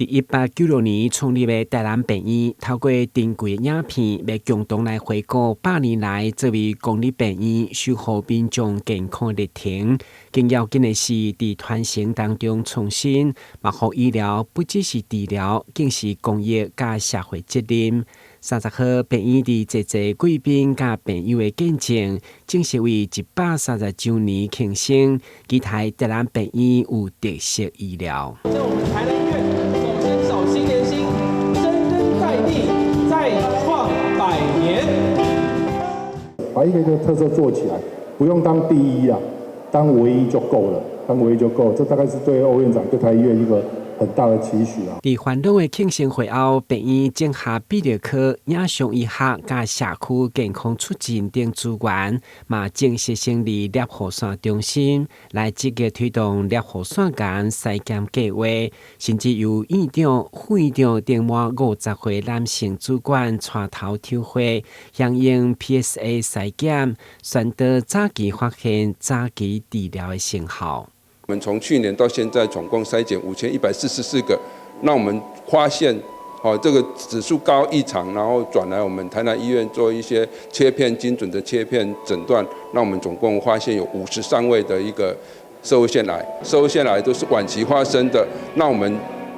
佇1896年創立的台南病院，透過珍貴的影片，欲共同來回顧百年來作為公立病院守護民眾健康的歷程。更要緊的是，佇傳承當中創新，嘛予醫療不只是治療，更是公益佮社會責任。30號，病院佇濟濟貴賓佮病友的見證，正式為130週年慶生，期待台南病院有特色醫療。這我們台南醫院手牽手心連心，深耕在地，再創百年。把一個一個特色做起來，不用當第一啊，當唯一就夠了，當唯一就夠。這大概是對歐院長對台醫院一個很大的期許啊！佇繁榮的慶生會後，病院整合泌尿科、影像醫學佮社區健康促進等資源，嘛正式成立攝護腺中心，來積極推動攝護腺癌篩檢計劃，甚至由院長、副院長等滿50歲男性主管帶頭抽血，響應 PSA 篩檢，宣導早期發現、早期治療的成效。我們從去年到現在，總共篩檢5144個。那我們發現，哦，這個指數高異常，然後轉來我們台南醫院做一些切片精準的切片診斷。那我們總共發現有53位的一個攝護腺癌，攝護腺癌都是晚期發生的。那我們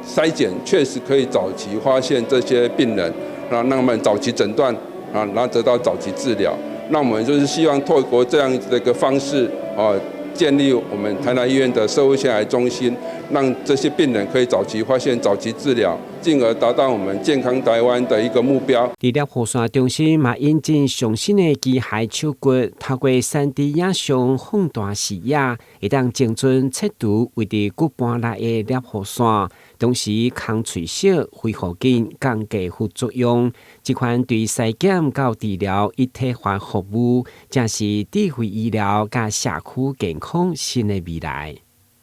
篩檢確實可以早期發現這些病人，啊，讓他們早期診斷，啊，然後得到早期治療。那我們就是希望透過這樣子的一個方式，啊，建立我們台南醫院的攝護腺癌中心，讓這些病人可以早期發現、早期治療，進而達到我們健康台灣的一個目標。佇攝護腺中心嘛引進上新的機械手骨，透過3D 影像放大視野，會當精準切除位佇骨盤內的攝護腺，同時空喙小、恢復緊，降低副作用。這款對篩檢到治療一體化服務，正是智慧醫療佮社區健康新的未來。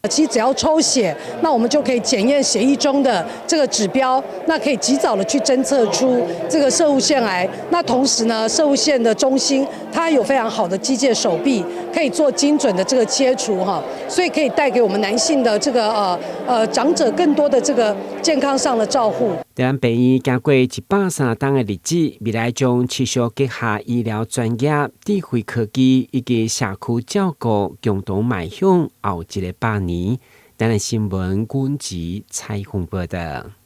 其實只要抽血，那我們就可以檢驗血液中的這個指標，那可以及早的去偵測出這個攝護腺癌。那同時呢，攝護腺的中心它有非常好的機械手臂，可以做精準的這個切除哈，所以可以帶給我們男性的這個長者更多的這個健康上的照護。台南病院經過130冬的日子，未來將持續結合醫療專業、智慧科技以及社區照顧，共同邁向後一个百年。台南新聞軍籍採訪報道。